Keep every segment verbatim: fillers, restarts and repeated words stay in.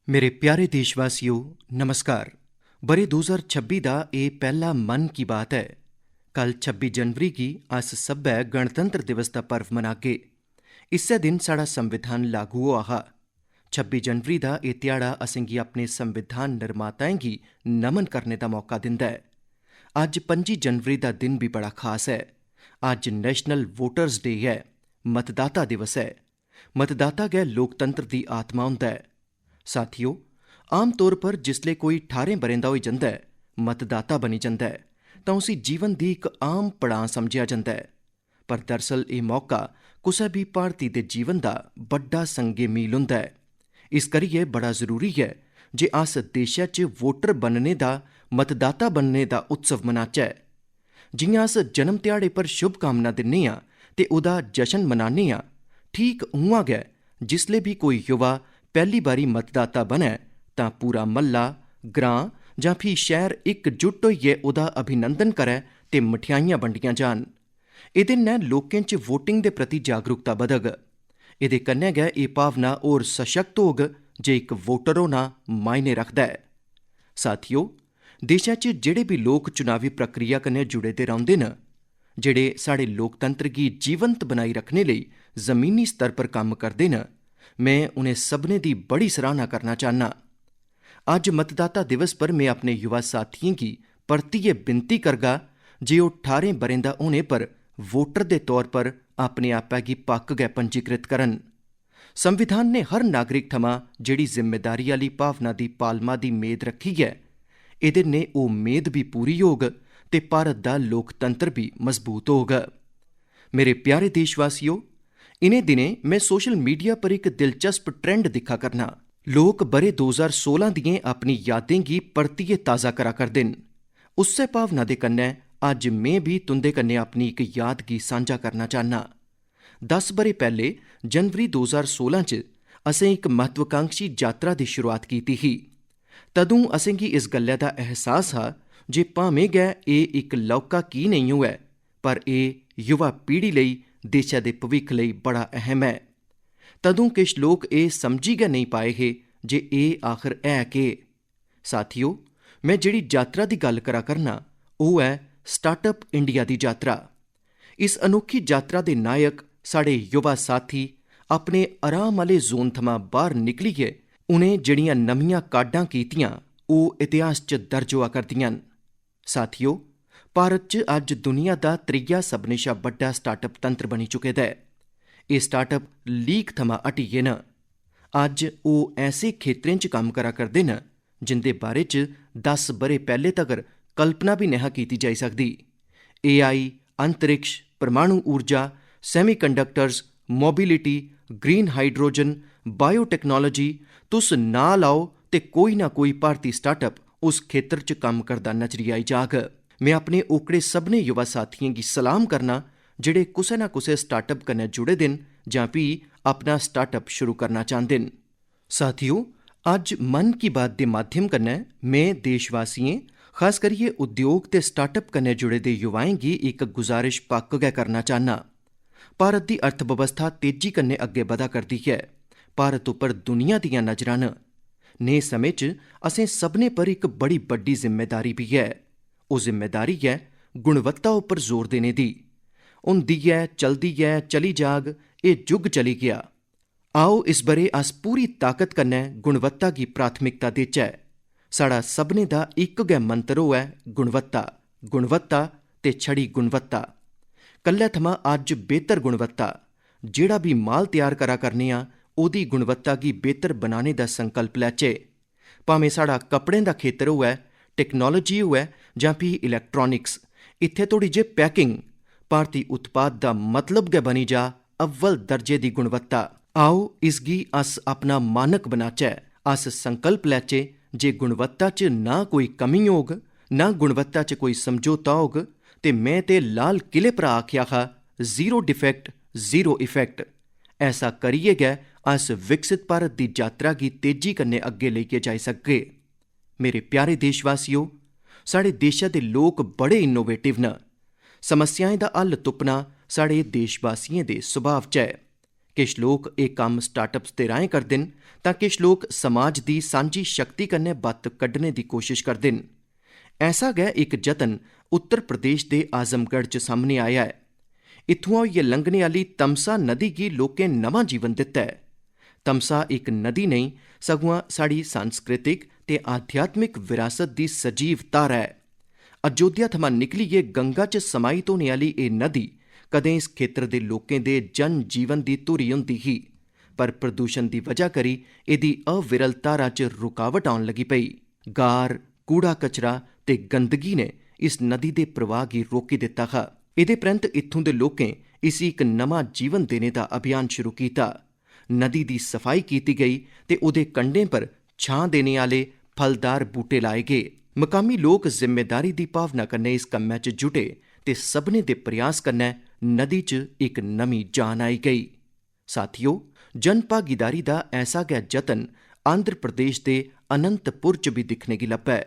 मेरे प्यारे देशवासियो, नमस्कार। ब'रे दो ज्हार छब्बी दा एह् पैह्ला मन की बात ऐ। कल छब्बी जनवरी गी अस सब्भै गणतंत्र दिवस दा पर्व मनागे। इस्सै दिन साढ़ा संविधान लागू होआ हा। छब्बी जनवरी दा एह् ध्याड़ा असेंगी अपने संविधान निर्माताएं गी नमन करने दा मौका दिंदा ऐ। अज्ज पंजी जनवरी दा दिन बी बड़ा खास ऐ। अज्ज National Voters Day ऐ, मतदाता दिवस ऐ। मतदाता गै लोकतंत्र दी आत्मा होंदा ऐ। साथियो, आमतौर पर जिसलै कोई ठारें ब'रें दा होई जंदा ऐ, मतदाता बनी जंदा ऐ, तां उसी जीवन दी इक आम पड़ांऽ समझेआ जंदा ऐ। पर दरअसल एह् मौका कुसै बी भारती दे जीवन दा बड्डा संगे मील होंदा ऐ। इस करियै बड़ा जरूरी ऐ जे अस देशै च वोटर बनने दा, मतदाता बनने दा उत्सव मनाचै। जि'यां अस जन्म ध्याड़े पर शुभकामना दिन्ने आं ते ओह्दा जश्न मनाने आं, ठीक उ'आं गै जिसलै बी कोई युवा पैह्ली बारी मतदाता बनै, तां पूरा म्हल्ला, ग्रां जां फ्ही शैह्र इकजुट होइयै ओह्दा अभिनंदन करै ते मठेआइयां बंडियां जान। एह्दे नै लोकें च वोटिंग दे प्रति जागरूकता बधग। एह्दे कन्नै गै एह् भावना होर सशक्त होग जे इक वोटर होना मायने रखदा ऐ। साथियो, देशै च जेह्ड़े बी लोक चुनावी प्रक्रिया कन्नै जुड़े दे रौंह्दे न, जेह्ड़े साढ़े लोकतंत्र गी जीवंत बनाई रक्खने लेई जमीनी स्तर पर कम्म करदे न, में उ'नें सभनें दी बड़ी सराह्ना करना चाह्न्नां। अज्ज मतदाता दिवस पर में अपने युवा साथियें गी परतियै विनती करगा जे ओह् ठारें ब'रें दा होने पर वोटर दे तौर पर अपने आपै गी पक्क गै पंजीकृत करन। संविधान ने हर नागरिक थमां जेह्ड़ी जिम्मेदारी आह्ली भावना दी पालमा दी मेद रक्खी ऐ, एह्दे ने ओह् मेद बी पूरी होग ते भारत दा लोकतंत्र बी मजबूत होग। मेरे प्यारे देशवासियो, इ'नें दिनें में सोशल मीडिया पर इक दिलचस्प ट्रेंड दिक्खा करना। लोक ब'रे दो ज्हार सोलां दियें अपनी यादें गी परतियै ताजा करा करदे न। उस्सै भावना दे कन्नै अज्ज में बी तुं'दे कन्नै अपनी इक याद गी सांझा करना चाह्न्नां। दस ब'रे पैह्ले जनवरी दो ज्हार सोलां च असें इक महत्वाकांक्षी यात्रा दी शुरुआत कीती ही। तदूं असेंगी इस गल्लै दा एहसास हा जे भामें गै एह् इक लौह्का की नेईं होऐ, पर एह् युवा पीढ़ी लेई, देशै दे भविक्ख लेई बड़ा अहम ऐ। तदूं किश लोक एह् समझी गै नेईं पाए हे जे एह् आखर है केह्। साथियो, में जेह्ड़ी जातरा दी गल्ल करा करना, ओह् ऐ स्टार्टअप इंडिया दी जातरा। इस अनोखी जातरा दे नायक साढ़े युवा साथी अपने आराम आह्ले जोन थमां बाह्र निकलियै उ'नें जेह्ड़ियां नमियां काढां कीतियां, ओह् इतिहास च दर्ज होआ करदियां न। साथियो, भारत च अज्ज दुनिया दा त्रीया सभनें शा बड्डा स्टार्टअप तंत्र बनी चुके दा ऐ। एह् स्टार्टअप लीक थमां हटियै न। अज्ज ओह् ऐसे खेतरें च कम्म करा करदे न जिंदे बारे च दस ब'रे पैह्ले तगर कल्पना बी नेहा कीती जाई सकदी। एआई, अंतरिक्ष, परमाणु ऊर्जा, semiconductors, mobility, green hydrogen, biotechnology, तुस नांऽ लाओ ते कोई ना कोई भारती स्टार्टअप उस खेतर च कम्म करदा नजरी आई जाग। में अपने ओकड़े सभनें युवा साथियें गी सलाम करना जेह्ड़े कुसै ना कुसै स्टार्टअप कन्नै जुड़े दे न जां फ्ही अपना स्टार्टअप शुरू करना चांह्दे न। साथियो, अज्ज मन की बात दे माध्यम कन्नै में देशवासियें, खास करियै उद्योग ते स्टार्टअप कन्नै जुड़े दे युवाएं गी इक गुजारिश पक्क गै करना चाह्न्नां। भारत दी अर्थव्यवस्था तेजी कन्नै अग्गें बधा करदी ऐ। भारत उप्पर दुनिया दियां नजरां न। नेह् समें च असें सभनें पर इक बड़ी बड्डी जिम्मेदारी बी ऐ। ओह् जिम्मेदारी ऐ गुणवत्ता उप्पर जोर देने दी। होंदी ऐ, चलदी ऐ, चली जाग, एह् जुग चली गेआ। आओ, इस ब'रे अस पूरी ताकत कन्नै गुणवत्ता गी प्राथमिकता देचै। साढ़ा सभनें दा इक गै मंत्र होऐ, गुणवत्ता, गुणवत्ता ते छड़ी गुणवत्ता। कल्लै थमां अज्ज बेहतर गुणवत्ता, जेह्ड़ा बी माल त्यार करा करने आं, ओह्दी गुणवत्ता गी बेहतर बनाने दा संकल्प लैचै। भामें साढ़ा कपड़ें दा खेतर होऐ, टेक्नोलॉजी होऐ जां फ्ही इलैक्ट्रॉनिक्स, इत्थै धोड़ी जे पैकिंग, भारती उत्पाद दा मतलब गै बनी जा अव्वल दर्जे दी गुणवत्ता। आओ, इसगी अस अपना मानक बनाचै। अस संकल्प लैचै जे गुणवत्ता च ना कोई कमी होग, ना गुणवत्ता च कोई समझौता होग। ते में ते लाल किले परा आखेआ हा, "Zero defect, zero effect।" ऐसा करियै गै अस विकसित भारत दी जातरा गी तेजी कन्नै अग्गें लेइयै जाई सकगे। मेरे प्यारे देशवासियो, साढ़े देशै दे लोक बड़े इनोवेटिव न। समस्याएं दा हल तुप्पना साढ़े देशवासियें दे सुभाव च ऐ। किश लोक एह् कम्म स्टार्टअप्स दे राहें करदे न, तां किश लोक समाज दी सांझी शक्ति कन्नै बत्त कड्ढने दी कोशश करदे न। ऐसा गै इक जतन उत्तर प्रदेश दे आजमगढ़ च सामने आया ऐ। इत्थुआं होइयै लंघने आह्ली तमसा नदी गी लोकें नमां जीवन दित्ता ऐ। तमसा इक नदी नेईं, सगुआं साढ़ी सांस्कृतिक ते आध्यात्मिक विरासत दी सजीव धारा ऐ। अयोध्या थमां निकलियै गंगा च समाहित होने आह्ली एह् नदी कदें इस खेतर दे लोकें दे जन जीवन दी धुरी होंदी ही, पर प्रदूषण दी वजह करी एह्दी अविरल धारा च रुकावट औन लगी पेई। गार, कूड़ा कचरा ते गंदगी ने इस नदी दे प्रवाह गी रोकी दित्ता हा। एह्दे परैंत इत्थूं दे लोकें इसी इक नमां जीवन देने दा अभियान शुरू कीता। नदी दी सफाई कीती गई ते ओह्दे कंढें पर छां देने आह्ले फलदार बूह्टे लाए गे। मकामी लोक जिम्मेदारी दी भावना कन्नै इस कम्मै च जुटे ते सभनें दे प्रयास कन्नै नदी च इक नमीं जान आई गेई। साथियो, जन भागीदारी दा ऐसा गै जतन आंध्र प्रदेश दे अनंतपुर च बी दिक्खने गी लब्भा ऐ।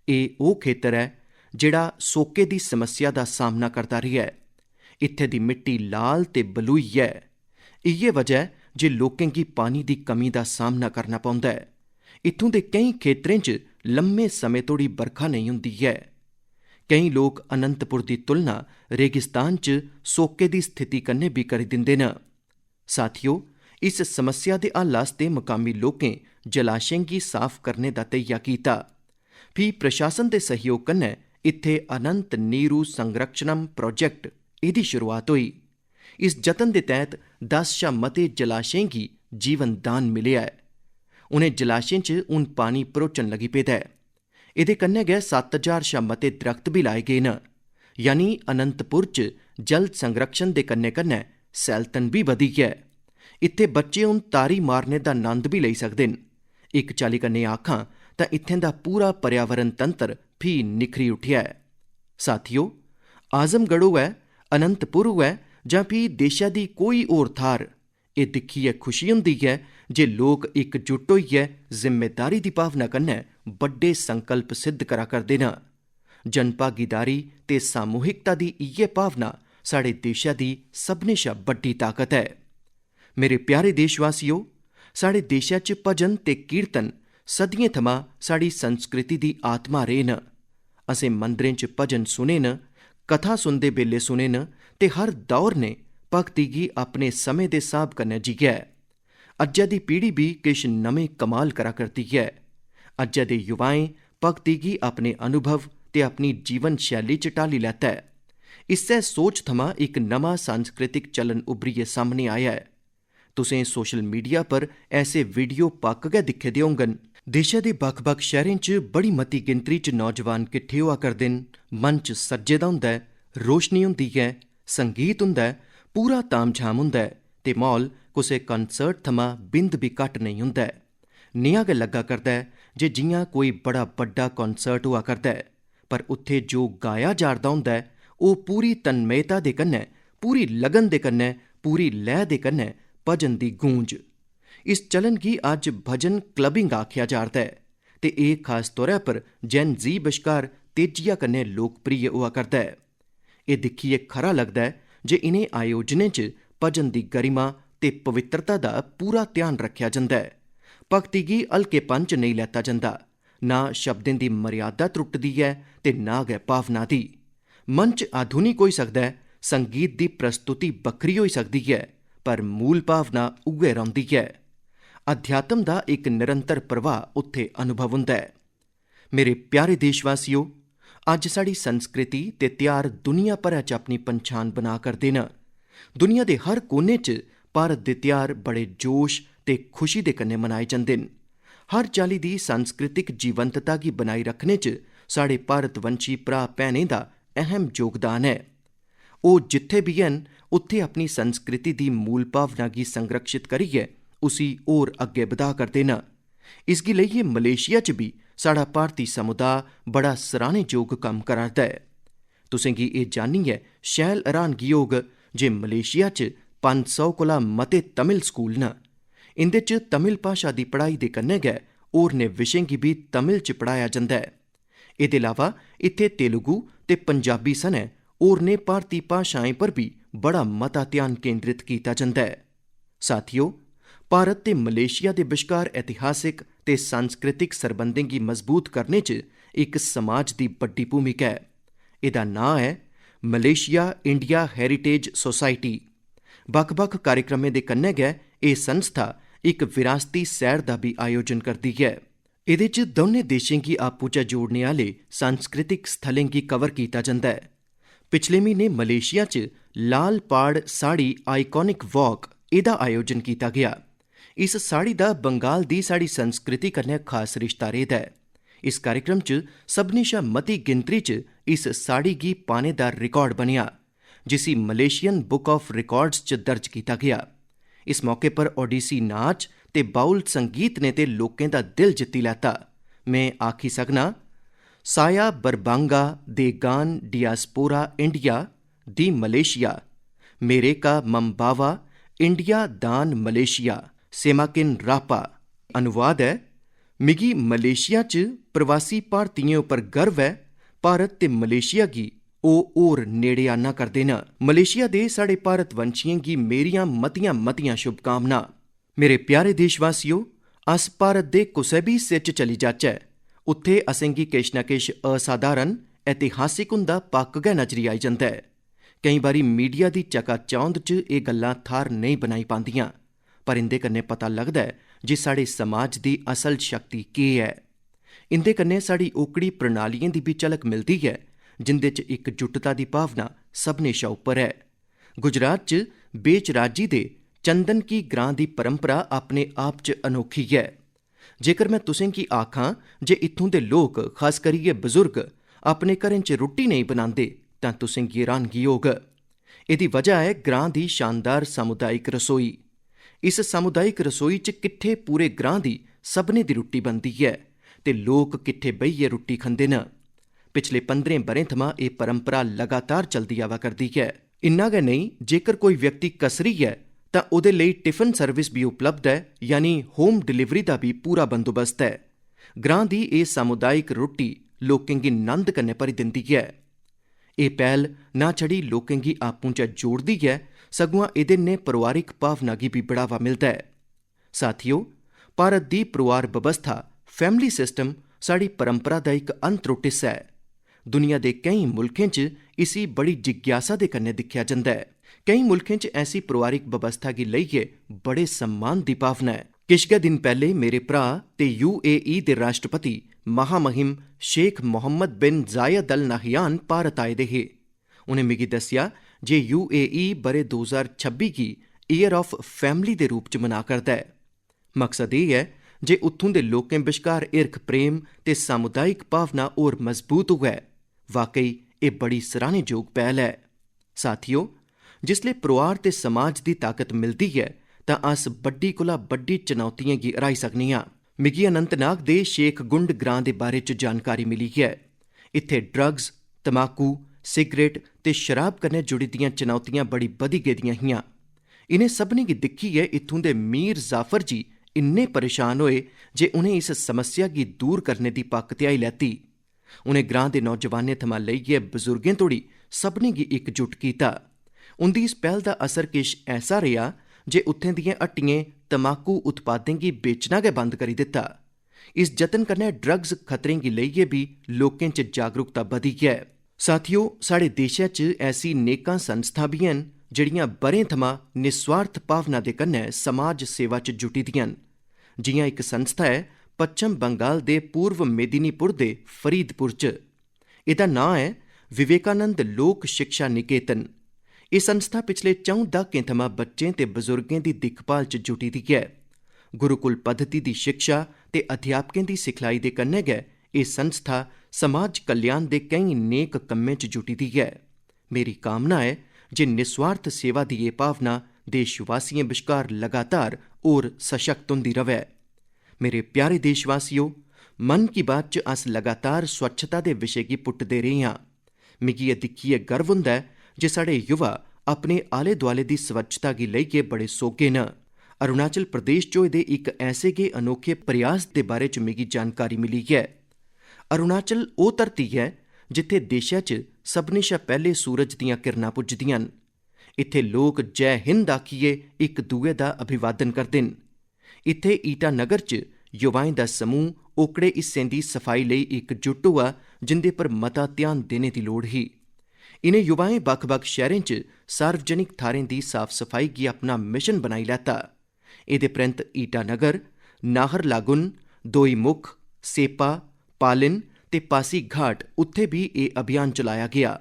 एह् ओह् खेतर ऐ जेह्ड़ा सोके दी समस्या दा सामना करदा रेहा ऐ। इत्थै दी मिट्टी लाल ते बलूई ऐ। इ'यै वजह ऐ जे लोकें गी पानी दी कमी दा सामना करना पौंदा ऐ। इत्थूं दे केईं खेतरें च लम्मे समें तोड़ी बरखा नेईं होंदी ऐ। केईं लोक अनंतपुर दी तुलना रेगिस्तान च सोके दी स्थिति कन्नै बी करी दिंदे न। साथियो, इस समस्या दे हल आस्तै मकामी लोकें जलाशें गी साफ करने दा धैया कीता। फ्ही प्रशासन दे सैह्योग कन्नै इत्थै अनंत नीरू संरक्षणम प्रोजेक्ट, एह्दी शुरुआत होई। इस जतन दे तैह्त दस शा मते जलाशें गी जीवन दान मिलेआ ऐ। उ'नें जलाशें च हून पानी भरोचन लगी पेदा ऐ। एह्दे कन्नै गै सत्त ज्हार शा मते दरख्त बी लाए गे न। यानी अनंतपुर च जल संरक्षण दे कन्नै-कन्नै सैलतन बी बधी ऐ। इत्थै बच्चे हून तारी मारने दा नंद बी लेई सकदे न। इक चाल्ली कन्नै आखां तां इत्थें दा पूरा पर्यावरण तंत्र फ्ही निखरी उट्ठेआ ऐ। साथियो, आजमगढ़ होऐ, अनंतपुर होऐ जां फ्ही देशै दी कोई होर थाह्र, एह् दिक्खियै खुशी होंदी ऐ जे लोक इकजुट होइयै जिम्मेदारी दी भावना कन्नै बड्डे संकल्प सिद्ध करा करदे न। जनभागीदारी ते सामूहिकता दी इ'यै भावना साढ़े देशै दी सभनें शा बड्डी ताकत ऐ। मेरे प्यारे देशवासियो, साढ़े देशै च भजन ते कीर्तन सदियें थमां साढ़ी संस्कृति दी आत्मा रेह् न। असें मंदरें च भजन सुने न, कथा सुनदे बेल्लै सुने न ते हर दौर ने भक्ति गी अपने समें दे स्हाब कन्नै जीआ ऐ। अज्जै दी पीढ़ी बी किश नमें कमाल करा करदी ऐ। अज्जै दे युवाएं भक्ति गी अपने अनुभव ते अपनी जीवन शैली च ढाली लैता ऐ। इस्सै सोच थमां इक नमां सांस्कृतिक चलन उब्भरियै सामने आया ऐ। तुसें सोशल मीडिया पर ऐसे वीडियो पक्क गै दिक्खे दे होङन। देशै दे बक्ख-बक्ख शैह्रें च बड़ी मती गिनतरी च नौजवान किट्ठे होआ करदे न, मंच सज्जे दा होंदा ऐ, रोशनी होंदी ऐ, संगीत होंदा ऐ, पूरा ताम-झाम होंदा ऐ ते म्हौल कुसै कॉन्सर्ट थमां बिंद बी घट्ट नेईं होंदा ऐ। नेहा गै लग्गा करदा ऐ जे जि'यां कोई बड़ा बड्डा कॉन्सर्ट होआ करदा ऐ, पर उत्थै जो गाया जा'रदा होंदा ऐ, ओह् पूरी तन्मयता दे कन्नै, पूरी लगन दे कन्नै, पूरी लैऽ दे कन्नै भजन दी गूंज। इस चलन गी अज्ज भजन क्लबिंग आखेआ जा'रदा ऐ ते एह् खास तौरा पर Gen Z बश्कार तेजिया कन्नै लोकप्रिय होआ करदा ऐ। एह् दिक्खियै खरा लगदा ऐ जे इ'नें आयोजनें च भजन दी गरिमा ते पवित्तरता दा पूरा ध्यान रक्खेआ जंदा ऐ। भक्ति गी हल्केपन च नेईं लैता जंदा, ना शब्दें दी मर्यादा त्रुटदी ऐ ते ना गै भावना दी। मंच आधुनिक होई सकदा ऐ, संगीत दी प्रस्तुति बक्खरी होई सकदी ऐ, पर मूल भावना उ'ऐ रौंह्दी ऐ। अध्यात्म दा इक निरंतर प्रवाह उत्थै अनुभव होंदा ऐ। मेरे प्यारे देशवासियो, अज्ज साढ़ी संस्कृति ते ध्यार दुनिया भरै च अपनी पंछान बना करदे न। दुनिया दे हर कोने च भारत दे ध्यार बड़े जोश ते खुशी दे कन्नै मनाए जंदे न। हर चाल्ली दी सांस्कृतिक जीवंतता गी बनाई रक्खने च साढ़े भारतवंशी भ्राऽ भैनें दा अहम योगदान ऐ। ओह् जित्थै बी हैन, उत्थै अपनी संस्कृति दी मूल भावना गी संरक्षित करियै उसी होर अग्गै बधा करदे न। इसगी लेइयै मलेशिया च बी साढ़ा भारती समुदाय बड़ा सराहने जोग कम्म करा 'रदा ऐ। तुसें गी एह् जानियै शैल हैरानगी होग जे मलेशिया च पंज सौ कोला मते तमिल स्कूल न। इं'दे च तमिल भाशा दी पढ़ाई दे कन्नै गै होरनें विशें गी बी तमिल च पढ़ाया जंदा ऐ। एह्दे इलावा इत्थै तेलुगु ते पंजाबी सनै होरनें भारती भाशाएं पर बी बड़ा मता ध्यान केंद्रित कीता जंदा ऐ। साथियो, भारत ते मलेशिया दे बश्कार ऐतिहासिक ते सांस्कृतिक सरबंधें गी मजबूत करने च इक समाज दी बड्डी भूमिका ऐ। एह्दा नांऽ ऐ मलेशिया इंडिया हेरिटेज सोसाइटी। बक्ख-बक्ख कार्यक्रमें दे कन्नै गै एह् संस्था इक विरासती सैर दा बी आयोजन करदी ऐ। एह्दे च दौनें देशें गी आपूं च जोड़ने आह्ले सांस्कृतिक स्थलें गी कवर कीता जंदा ऐ। पिछले म्हीने मलेशिया च लाल पाड़ साड़ी आइकॉनिक वॉक एह्दा आयोजन कीता गेआ। इस साड़ी दा बंगाल दी साढ़ी संस्कृति कन्नै खास रिश्ता रेह्दा ऐ। इस कार्यक्रम च सभनें शा मती गिनतरी च इस साड़ी गी पाने दा रिकार्ड बनेआ, जिसी मलेशियन बुक ऑफ रिकार्ड्स च दर्ज कीता गेआ। इस मौके पर ओडिसी नाच ते बाउल संगीत ने ते लोकें दा दिल जित्ती लैता। में आखी सकनां, साया बरबांगा दे गान डियास्पोरा इंडिया दी मलेशिया, मेरे का ममबावा इंडिया दान मलेशिया, सेमाकिन रापा। अनुवाद ऐ, मिगी मलेशिया च प्रवासी भारतीयें उप्पर गर्व ऐ। भारत ते मलेशिया गी ओह् होर नेड़े आह्‌ना करदे न। मलेशिया दे साढ़े भारतवंशियें गी मेरियां मतियां-मतियां शुभकामनां। मेरे प्यारे देशवासियो, अस भारत दे कुसै बी हिस्से च चली जाचै, उत्थै असेंगी किश ना किश असाधारण, ऐतिहासिक हुंदा पक्क गै नजरी आई जंदा ऐ। केईं बारी मीडिया दी चकाचौंध च एह् गल्लां थाह्‌र नेईं बनाई पांदियां, पर इंदे कन्नै पता लगदा ऐ जे साढ़े समाज दी असल शक्ति केह् ऐ। इंदे कन्नै साढ़ी ओकड़ी प्रणालियें दी बी झलक मिलदी ऐ, जिंदे च इकजुटता दी भावना सभनें शा उप्पर ऐ। गुजरात च बेचराजी दे चंदनकी ग्रां दी परंपरा अपने आप च अनोखी ऐ। जेकर में तुसें गी आखां जे इत्थूं दे लोक, खास करियै बजुर्ग, अपने घरें च रुट्टी नेईं बनांदे, तां तुसें गी हैरानगी होग। एह्‌दी वजह ऐ ग्रां दी शानदार सामुदायिक रसोई। इस सामुदायिक रसोई च किट्ठे पूरे ग्रां दी सभनें दी रुट्टी बनदी ऐ ते लोक किट्ठे बेहियै रुट्टी खंदे न। पिछले पंदरें ब'रें थमां एह् परंपरा लगातार चलदी आवा करदी ऐ। इन्ना गै नेईं, जेकर कोई व्यक्ति कसरी ऐ, तां ओह्‌दे लेई टिफिन सर्विस बी उपलब्ध ऐ, यानी होम डिलीवरी दा बी पूरा बंदोबस्त ऐ। ग्रां दी एह् सामुदायिक रुट्टी लोकें गी नंद कन्नै भरी दिंदी ऐ। एह् पैह्‌ल ना छड़ी लोकें गी आपूं च जोड़दी ऐ, सगुआं एह्‌दे नै परोआरिक भावना गी बी बढ़ावा मिलदा ऐ। साथियो, भारत दी परोआर बवस्था, फैमिली सिस्टम, साढ़ी परंपरा दा इक अनत्रुट हिस्सा ऐ। दुनिया दे केईं मुल्खें च इसी बड़ी जिज्ञासा दे कन्नै दिक्खेआ जंदा ऐ। केईं मुल्खें च ऐसी परोआरिक बवस्था गी लेइयै बड़े सम्मान दी भावना ऐ। किश गै दिन पैह्‌ले मेरे भ्राऽ ते यूएई दे राष्ट्रपति महामहिम शेख मोहम्मद बिन जायद अल नाहयान भारत आए दे हे। उ'नें मिगी दस्सेआ जे यूएई ब'रे दो ज्हार छब्बी गी Year of Family दे रूप च मनाऽ करदा ऐ। मकसद एह् ऐ जे उत्थूं दे लोकें बश्कार हिरख प्रेम ते सामुदायिक भावना होर मजबूत होऐ। वाकई एह् बड़ी सराह्‌नेजोग पैह्‌ल ऐ। साथियो, जिसलै परोआर ते समाज दी ताकत मिलदी ऐ, तां अस बड्डी कोला बड्डी चुनौतियें गी हराई सकने आं। मिगी अनंतनाग दे शेखगुंड ग्रां दे बारे च जानकारी मिली ऐ। इत्थै ड्रग्स, तमाकू, सिगरेट ते शराब कन्नै जुड़ी दियां चुनौतियां बड़ी बधी गेदियां हियां। इ'नें सभनें गी दिक्खियै इत्थूं दे मीर जाफर जी इन्ने परेशान होए जे उ'नें इस समस्या गी दूर करने दी पक्क ध्याई लैती। उ'नें ग्रां दे नौजवानें थमां लेइयै बजुर्गें तोड़ी सभनें गी इकजुट कीता। उं'दी इस पैह्‌ल दा असर किश ऐसा रेहा जे उत्थें दियें हट्टियें तमाकू उत्पादें गी बेचना गै बंद करी दित्ता। इस जतन कन्नै ड्रग्स खतरें गी लेइयै बी लोकें च जागरूकता बधी ऐ। साथियो, साढ़े देशै च ऐसी नेकां संस्थां बी हैन जेह्‌ड़ियां ब'रें थमां निस्वार्थ भावना दे कन्नै समाज सेवा च जुटी दियां न। जि'यां इक संस्था ऐ पच्छम बंगाल दे पूर्व मेदिनीपुर दे फरीदपुर च। एह्‌दा नांऽ ऐ विवेकानंद लोक शिक्षा निकेतन। एह् संस्था पिछले च'ऊं द्हाकें थमां बच्चें ते बजुर्गें दी दिक्खभाल च जुटी दी ऐ। गुरुकुल पद्धति दी शिक्षा ते अध्यापकें दी सिखलाई दे कन्नै गै एह् संस्था समाज कल्याण दे केईं नेक कम्में च जुटी दी ऐ। मेरी कामना ऐ जे निस्वार्थ सेवा दी एह् भावना देशवासियें बश्कार लगातार होर सशक्त होंदी र'वै। मेरे प्यारे देशवासियो, मन की बात च अस लगातार स्वच्छता दे विशे गी पुट्टदे रेह् आं। मिगी एह् दिक्खियै गर्व होंदा ऐ जे साढ़े युवा अपने आले-दुआले दी स्वच्छता गी लेइयै बड़े सोह्‌गे न। अरुणाचल प्रदेश च होए दे इक ऐसे गै अनोखे प्रयास दे बारे च मिगी जानकारी मिली ऐ। अरुणाचल ओह् धरती ऐ जित्थै देशै च सभनें शा पैह्‌ले सूरज दियां किरणां पुजदियां न। इत्थै लोक जय हिंद आखियै इक दुए दा अभिवादन करदे न। इत्थै ईटानगर च युवाएं दा समूह ओकड़े हिस्सें दी सफाई लेई इकजुट होआ, जिंदे पर मता ध्यान देने दी लोड़ ही। इ'नें युवाएं बक्ख-बक्ख शैह्रें च सार्वजनिक थाह्रें दी साफ-सफाई गी अपना मिशन बनाई लैता। एह्दे परैंत ईटानगर, नाहरलागुन, दोईमुख, सेपा, पालिन ते पासीघाट उत्थै बी एह् अभियान चलाया गेआ।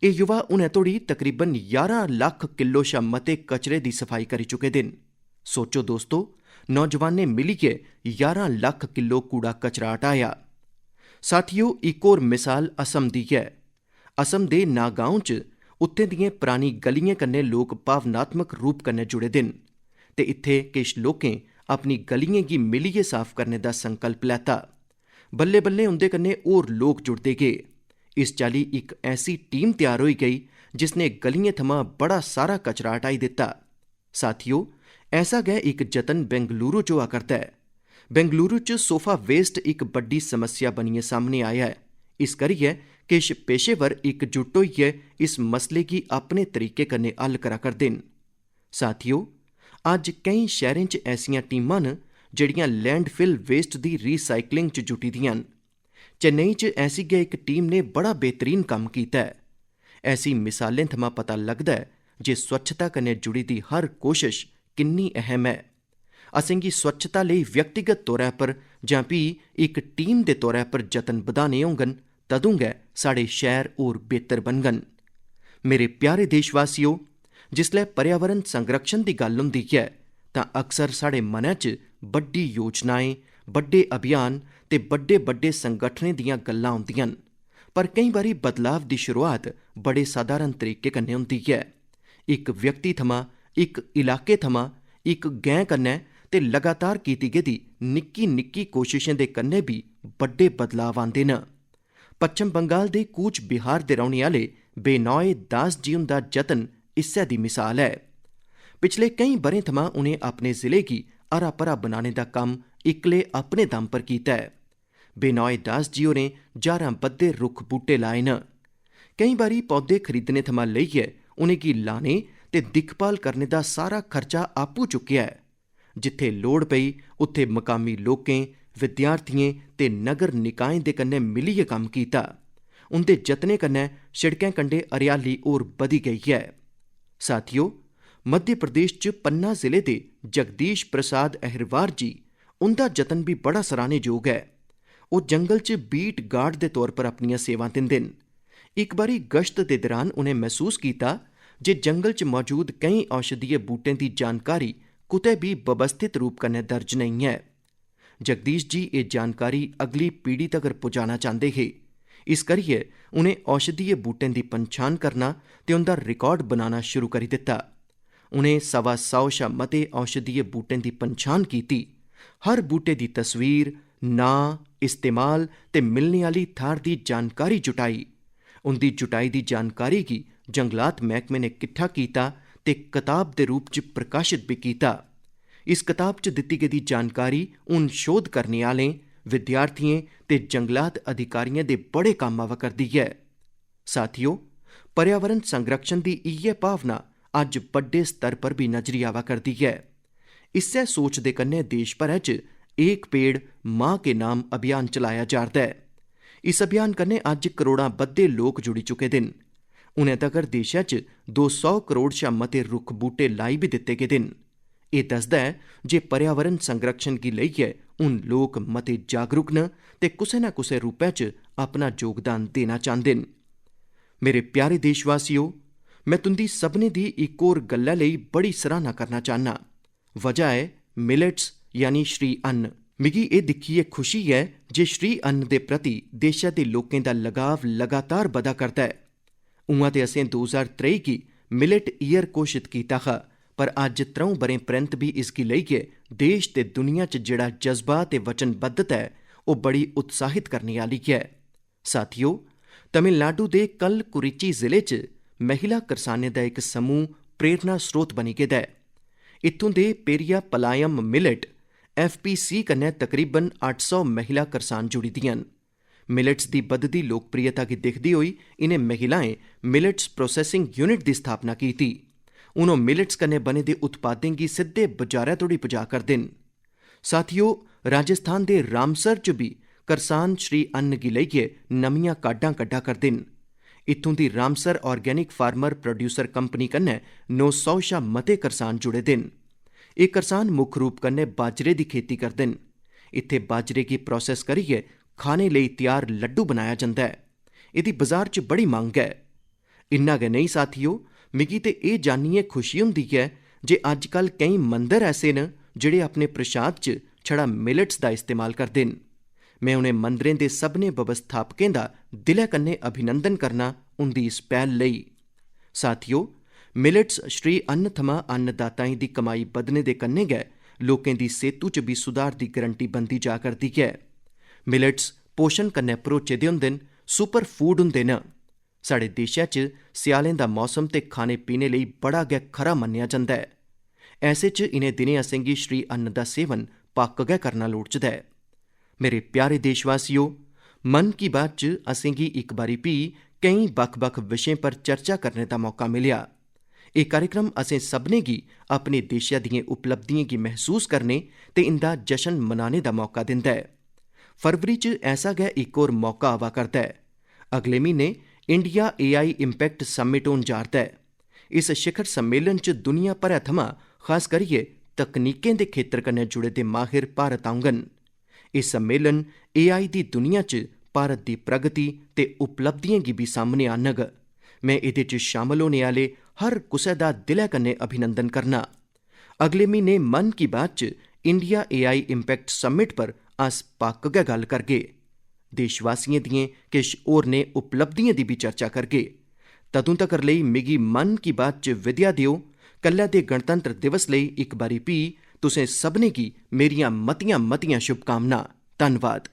एह् युवा हुनै धोड़ी तकरीबन ञारां लक्ख किलो शा मते कचरे दी सफाई करी चुके दे न। सोचो दोस्तो, नौजवानें मिलियै ञारां लक्ख किलो कूड़ा कचरा हटाया। साथियो, इक होर मिसाल असम दी ऐ। असम दे नागांव च उत्थें दियें परानी गलियें कन्नै लोक भावनात्मक रूप कन्नै जुड़े दे न ते इत्थें किश लोकें अपनी गलियें गी मिलियै साफ करने दा संकल्प लैता। बल्लें-बल्लें उं'दे कन्नै होर लोक जुड़दे गे। इस चाल्ली इक ऐसी टीम त्यार होई गेई जिसने गलियें थमां बड़ा सारा कचरा हटाई दित्ता। साथियो, ऐसा गै इक जतन बेंगलुरु च होआ करदा ऐ। बेंगलुरु च सोफा वेस्ट इक बड्डी समस्या बनियै सामने आया ऐ। इस करियै किश पेशेवर इकजुट होइयै इस मसले गी अपने तरीके कन्नै हल करा करदे न। साथियो, अज्ज केईं शैह्रें च ऐसियां टीमां न जेह्ड़ियां लैंडफिल वेस्ट दी रीसाइक्लिंग च जुटी दियां न। चेन्नई च ऐसी गै इक टीम ने बड़ा बेहतरीन कम्म कीता ऐ। ऐसी मिसालें थमां पता लगदा ऐ जे स्वच्छता कन्नै जुड़ी दी हर कोशश किन्नी अहम ऐ। असेंगी स्वच्छता लेई व्यक्तिगत तौरै पर जां फ्ही इक टीम दे तौरै पर जतन बधाने होङन, तदूं गै साढ़े शैह्र होर बेहतर बनङन। मेरे प्यारे देशवासियो, जिसलै पर्यावरण संरक्षण दी गल्ल होंदी ऐ, तां अक्सर साढ़े मनै च बड्डी योजनाएं, बड्डे अभियान ते बड्डे-बड्डे संगठनें दियां गल्लां औंदियां न। पर केईं बारी बदलाव दी शुरुआत बड़े साधारण तरीके कन्नै होंदी ऐ। इक व्यक्ति थमां, इक इलाके थमां, इक गैं कन्नै ते लगातार कीती गेदी निक्की-निक्की कोशशें दे कन्नै बी बड्डे बदलाव आंदे न। पच्छम बंगाल दे कूच बिहार दे रौह्ने आह्ले बेनॉय दास जी हुंदा जतन इस्सै दी मिसाल ऐ। पिछले केईं ब'रें थमां उ'नें अपने जिले गी हरा-भरा बनाने दा कम्म इक्कले अपने दम पर कीता ऐ। बेनॉय दास जी होरें ज्हारां बद्धे रुक्ख बूह्टे लाए न। केईं बारी पौधे खरीदने थमां लेइयै उ'नेंगी लाने ते दिक्खभाल करने दा सारा खर्चा आपूं चुक्केआ ऐ। जित्थै लोड़ पेई, उत्थै मकामी लोकें, विद्यार्थियें ते नगर निकायें दे कन्नै मिलियै कम्म कीता। उं'दे जतनें कन्नै शिड़कें कंढे हरियाली होर बधी गेई ऐ। साथियो, मध्य प्रदेश च पन्ना जिले दे जगदीश प्रसाद अहिरवार जी, उं'दा जतन बी बड़ा सराह्नेजोग ऐ। ओह् जंगल च बीट गार्ड दे तौर पर अपनियां सेवां दिंदे न। इक बारी गश्त दे दरान उ'नें मसूस कीता जे जंगल च मौजूद केईं औषधीय बूह्टें दी जानकारी कुतै बी व्यवस्थित रूप कन्नै दर्ज नेईं ऐ। जगदीश जी एह् जानकारी अगली पीढ़ी तगर पुजाना चांह्दे हे। इस करियै उ'नें औषधीय बूह्टें दी पंछान करना ते उं'दा रिकार्ड बनाना शुरू करी दित्ता। उ'नें सवा सौ शा मते औषधीय बूह्टें दी पंछान कीती। हर बूह्टे दी तस्वीर, नांऽ, इस्तेमाल ते मिलने आह्ली थाह्र दी जानकारी जुटाई। उं'दी जुटाई दी जानकारी गी जंगलात मैह्कमे ने किट्ठा कीता ते कताब दे रूप च प्रकाशत बी कीता। इस कताब च दित्ती गेदी जानकारी हून शोध करने आह्लें, विद्यार्थियें ते जंगलात अधिकारियें दे बड़े कम्म आवा करदी ऐ। साथियो, पर्यावरण संरक्षण दी इ'यै भावना अज्ज बड्डे स्तर पर बी नजरी आवा करदी ऐ। इस्सै सोच दे कन्नै देश भरै च एक पेड़ मां के नाम अभियान चलाया जा'रदा ऐ। इस अभियान कन्नै अज्ज करोड़ां बद्धे लोक जुड़ी चुके दे न। हुनै तगर देशै च दो सौ करोड़ शा मते रुक्ख बूह्टे लाई बी दित्ते गेदे न। एह् दसदा ऐ जे पर्यावरण संरक्षण गी लेइयै हून लोक मते जागरूक न ते कुसै ना कुसै रूपै च अपना योगदान देना चांह्दे न। मेरे प्यारे देशवासियो, में तुं'दी सभनें दी इक होर गल्लै लेई बड़ी सराह्ना करना चाह्न्नां। वजह ऐ मिलेट्स यानी श्री अन्न। मिगी एह् दिक्खियै खुशी ऐ जे श्री अन्न दे प्रति देशै दे लोकें दा लगाव लगातार बधा करदा ऐ। उ'आं ते असें दो ज्हार त्रेई गी मिलेट ईयर घोशत कीता हा, पर अज्ज त्र'ऊं ब'रें परैंत बी इसगी लेइयै देश ते दुनिया च जेह्ड़ा जज्बा ते वचनबद्धता ऐ, ओह् बड़ी उत्साहित करने आह्ली ऐ। साथियो, तमिलनाडु दे कलकुरिची जिले च महिला करसानें दा इक समूह प्रेरणा स्रोत बनी गेदा ऐ। इत्थूं दे पेरिया पलायम मिलेट एफपीसी कन्नै तकरीबन अट्ठ सौ महिला करसान जुड़ी दियां न। मिलेट्स दी बधदी लोकप्रियता गी दिखदे होई इ'नें महिलाएं मिलेट्स प्रोसेसिंग यूनिट दी स्थापना कीती। हून ओह् मिलेट्स कन्नै बने दे उत्पादें गी सिद्धे बजारै तोड़ी पुजा करदे न। साथियो, राजस्थान दे रामसर च बी करसान श्री अन्न गी लेइयै नमियां काढां कड्ढा करदे न। इत्थूं दी Ramsar organic farmer producer company कन्नै नौ सौ शा मते करसान जुड़े दे न। एह् करसान मुक्ख रूप कन्नै बाजरे दी खेती करदे न। इत्थै बाजरे गी प्रोसेस करियै खाने लेई त्यार लड्डू बनाया जंदा ऐ। एह्दी बजार च बड़ी मंग ऐ। इन्ना गै नेईं साथियो, मिगी ते एह् जानियै खुशी होंदी ऐ जे अज्जकल केईं मंदर ऐसे न जेह्ड़े अपने प्रसाद च छड़ा मिलेट्स दा इस्तेमाल करदे न। में उ'नें मंदरें दे सभनें व्यवस्थापकें दा दिलै कन्नै अभिनंदन करना उं'दी इस पैह्ल लेई। साथियो, मिलेट्स श्री अन्न थमां अन्नदाताएं दी कमाई बधने दे कन्नै गै लोकें दी सेह्तू च बी सुधार दी गारंटी बनदी जा करदी ऐ। मिलेट्स पोशन कन्नै भरोचे दे होंदे न, सुपर फूड होंदे न। साढ़े देशै च स्यालें दा मौसम ते खाने पीने लेई बड़ा गै खरा मन्नेआ जंदा ऐ। ऐसे च इ'नें दिनें असेंगी श्री अन्न दा सेवन पक्क गै करना लोड़चदा ऐ। मेरे प्यारे देशवासियो, मन की बात च असेंगी इक बारी फ्ही केईं बक्ख-बक्ख विशें पर चर्चा करने दा मौका मिलेआ। एह् कार्यक्रम असें सभनें गी अपने देशै दियें उपलब्धियें गी मसूस करने ते इं'दा जश्न मनाने दा मौका दिंदा ऐ। फरवरी च ऐसा गै इक होर मौका आवा करदा ऐ। अगले म्हीने इंडिया एआई इम्पैक्ट समिट होन जा'रदा ऐ। इस शिखर सम्मेलन च दुनिया भरै थमां, खास करियै तकनीकें दे खेतर कन्नै जुड़े दे माहिर भारत औंगन। एह् सम्मेलन एआई दी दुनिया च भारत दी प्रगति ते उपलब्धियें गी बी सामने आह्नग। में एह्दे च शामल होने आह्ले हर कुसै दा दिलै कन्नै अभिनंदन करना। अगले म्हीने मन की बात च इंडिया एआई इम्पैक्ट समिट पर अस पक्क गै गल्ल करगे। देशवासियें दियें किश होरनें उपलब्धियें दी बी चर्चा करगे। तदूं तगर लेई मिगी मन की बात च विदेआ देओ। कल्लै दे गणतंत्र दिवस लेई इक बारी फ्ही तुसें सभनें गी मेरियां मतियां-मतियां शुभकामनां। धन्नवाद।